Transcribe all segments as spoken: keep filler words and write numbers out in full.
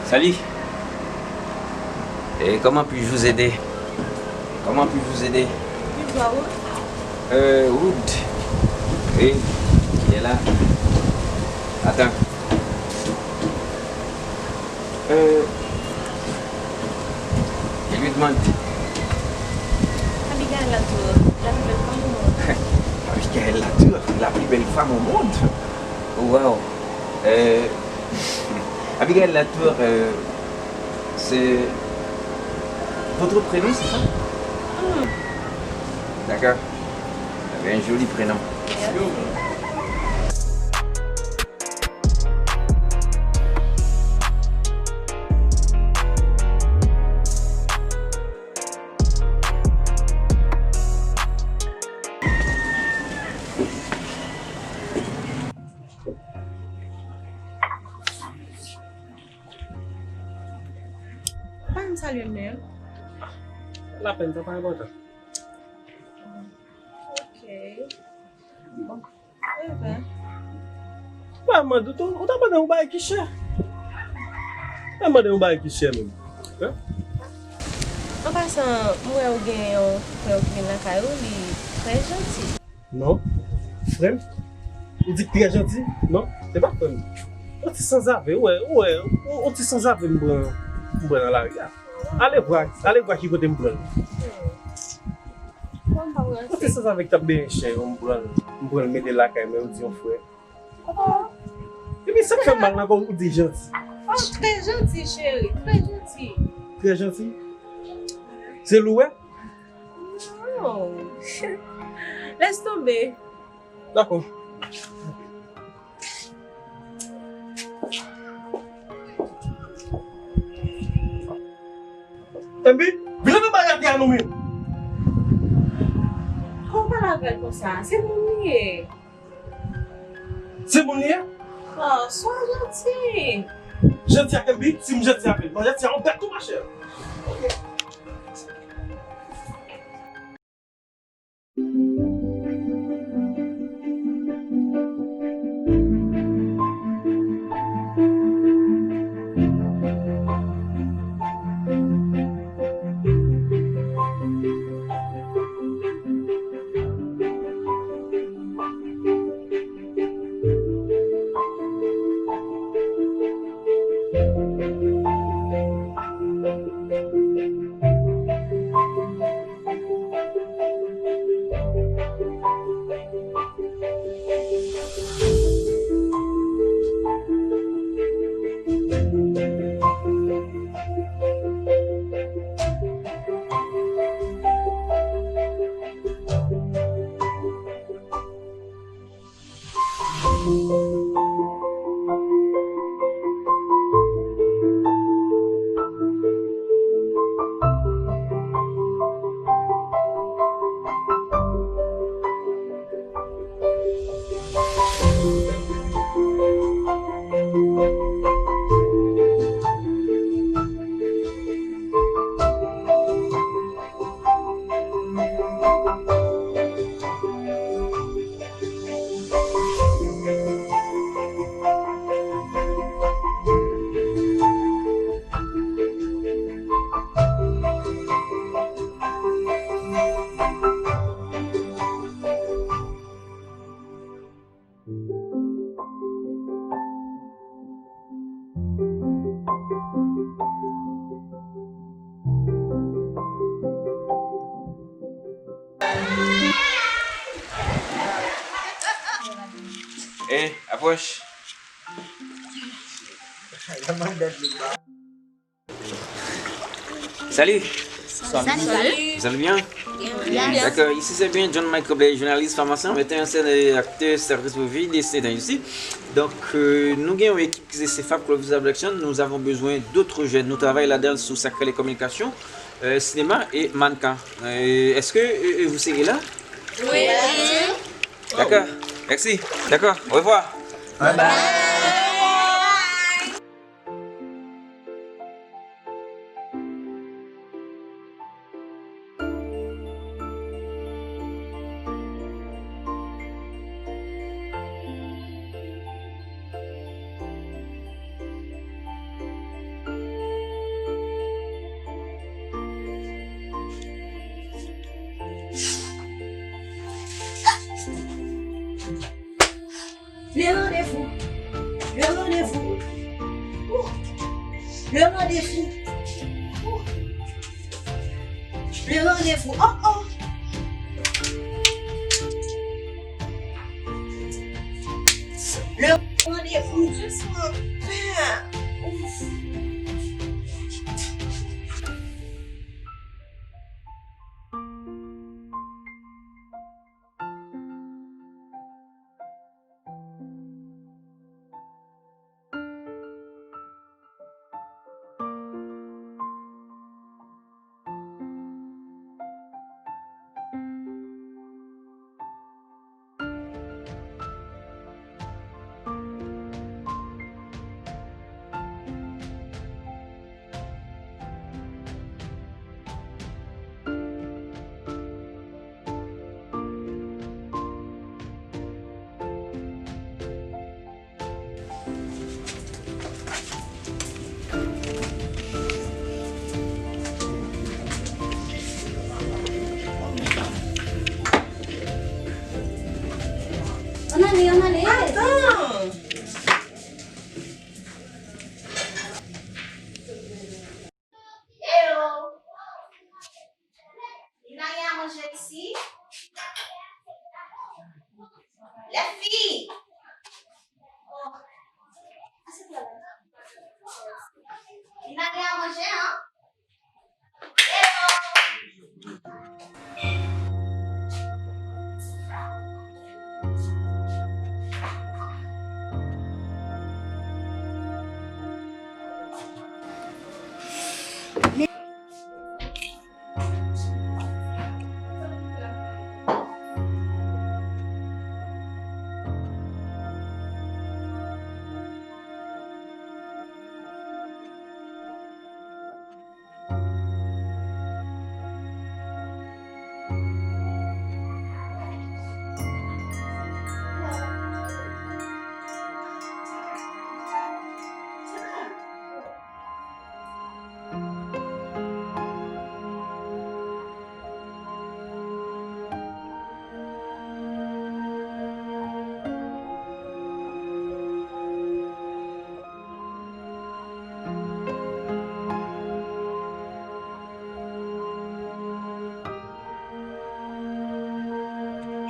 Salut. Et comment puis-je vous aider? Comment puis-je vous aider? Puis-je voir Wood? Euh, Wood. Oui, il est là. Attends. Euh, je lui demande. Abigail Latour, la plus belle femme au monde. Abigail Latour, la plus belle femme au monde. Waouh. Euh, Abigail Latour, euh, c'est votre prénom, c'est ça? Hmm. D'accord. Vous avez un joli prénom. Merci. Pa janm salye m menm. Lapèn, sa pa enpòtan. Ok. Bon. Even. Mwen mande w, ou ta mande yon bagay ki chè. Ou ta mande yon bagay ki chè menm. Hein? An pasan, m wè ou gen yon frè w ki vin lakay ou, li trè janti. Non. Frè m? Ou di k trè janti? Non, se pa frè m. Yon ti sanzave, ou wè, ou wè, yon ti sanzave m pran, m pran nan lari a. Ale vwa, ale vwa ki kote m pran l. Yon ti sanzave k t ap benyen chen yo, m pran l, m pran l mete l lakay mwen, ou di yon frè. Oh. Epi sa k fè m mal nan kò, ou di janti. Oh, trè janti, cheri, trè janti. Trè janti? Se lou, wè? Non. Lès tonbe. Dakò. Enpi, vin anba atè a non men. Kòman w pale avè l konsa? Se moun li ye. Se moun li ye? Oh, swa janti. Janti ak Enpi, si m janti avè l. Bon, janti a yon bèt tou, machè. Ok. Eh, approche. Salut. Salut. Vous allez bien? Bien. D'accord, ici c'est bien John Michael Blair, journaliste, pharmacien, metteur en scène et acteur, service pour vie, dessin ici. Donc, euh, nou gen yon ekip ki se Sefab Club Visa Production. Nous avons besoin d'autres jeunes. Nou travay ladan sou sa k rele kominikasyon, euh, sinema e mannken. Euh, est-ce que, euh, euh, vous serez là? Oui. D'accord. Merci. D'accord. Au revoir. Bye bye. Le randevou. Le randevou. Oh, oh. Le randevou. Ouf. Ann ale, ann ale. Atann! Hello! Li pa gen a manje isi? Lèfi! Li pa gen a manje, an? Hello!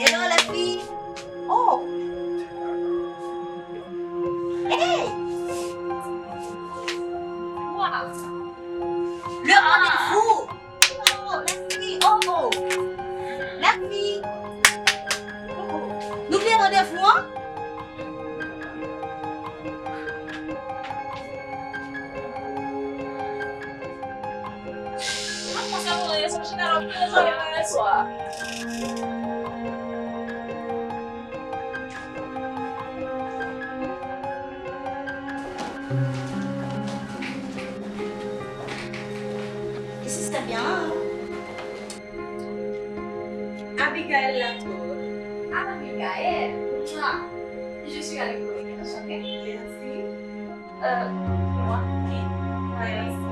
Hello, lèfi. Oh! Hey! Wow! Le randevou! Oh, lèfi! Oh, oh! Lèfi! Oh, oh! Nou bliye randevou an? Isi se byen an. Abigail Latour. Abigail, mwa, je suis à l'écoute. Enchantée. Merci. Euh, moi, oui. Merci.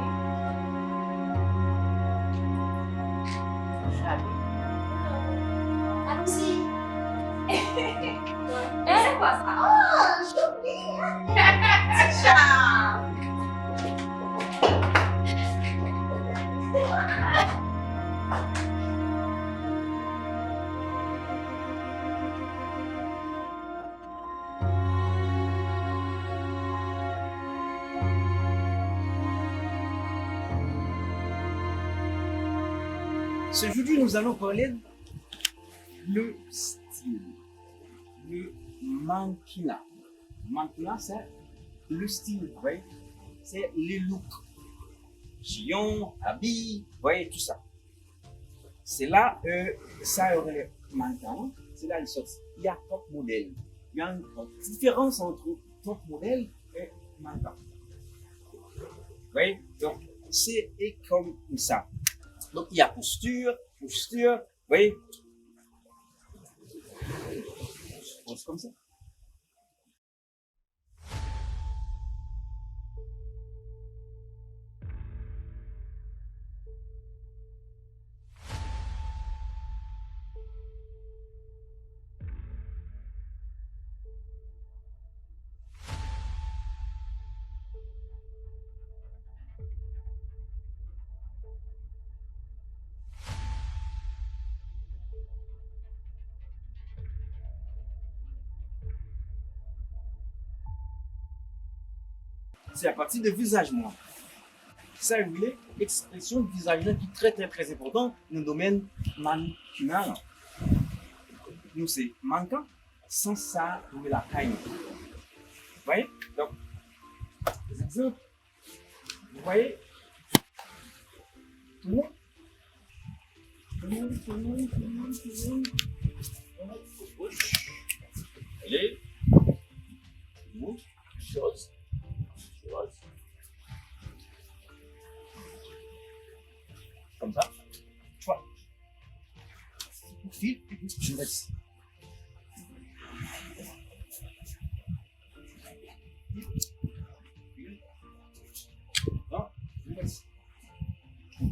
Allons-y. Hein? C'est quoi ça? Oh, j'oublie. Déjà. Aujourd'hui, nous allons parler de le style, le mannequinat. Mannequinat, c'est le style, vous voyez? C'est les looks. Chignon, habit, vous voyez, tout ça. Se la, euh, sa yo rele mannequin, se la li soti. Il y a top modèle. Il y a une grande différence entre top modèle et mannequin. Vous voyez? Donc, c'est et comme ça. Donc, il y a posture, posture, vous voyez? Pose comme ça. Se apati de vizaj mwen. Sa yo rele ekspresyon vizaj lan ki trè, trè, trè enpòtan nan domèn manikina an. Nou se mannequin, sans sa nou rele lakay nou. Vous voyez? Donk, egzanp, vous voyez? Tounen. Tounen, tounen, tounen, tounen. Bouch. Ale. Bouch. Chòz. Chòz. Konsa. Tchwa. Fil. Jwès.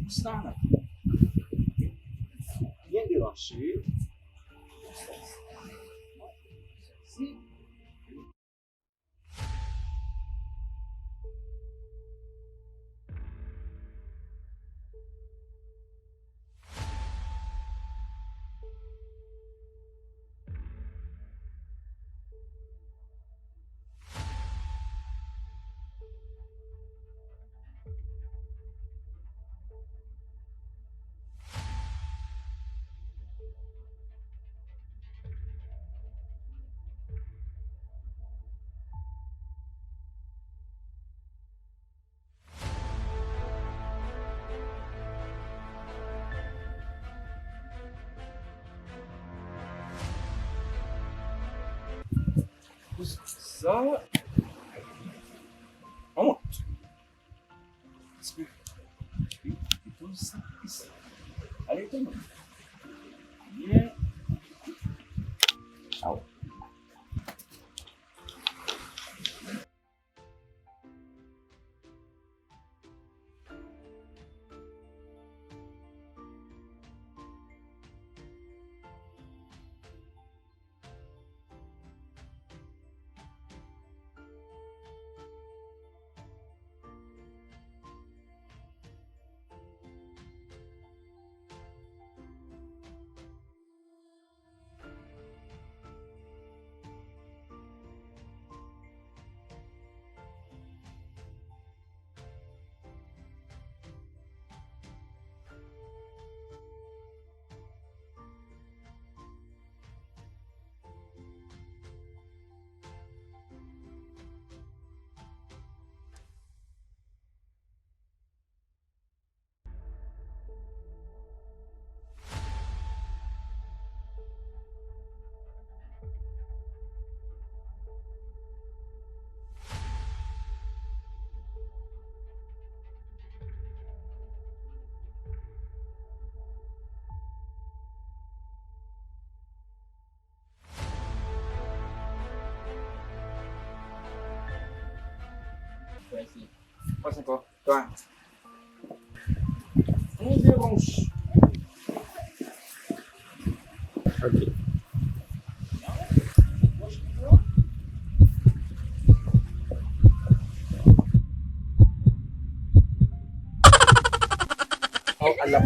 Sa la. Byen deranche. Sa, an mont. Paske, wi, e tou sa, isi. Ale, tande. Byen. Aw. Pas ankò. Twa. Yon de wonch. Ok. Oh, ala.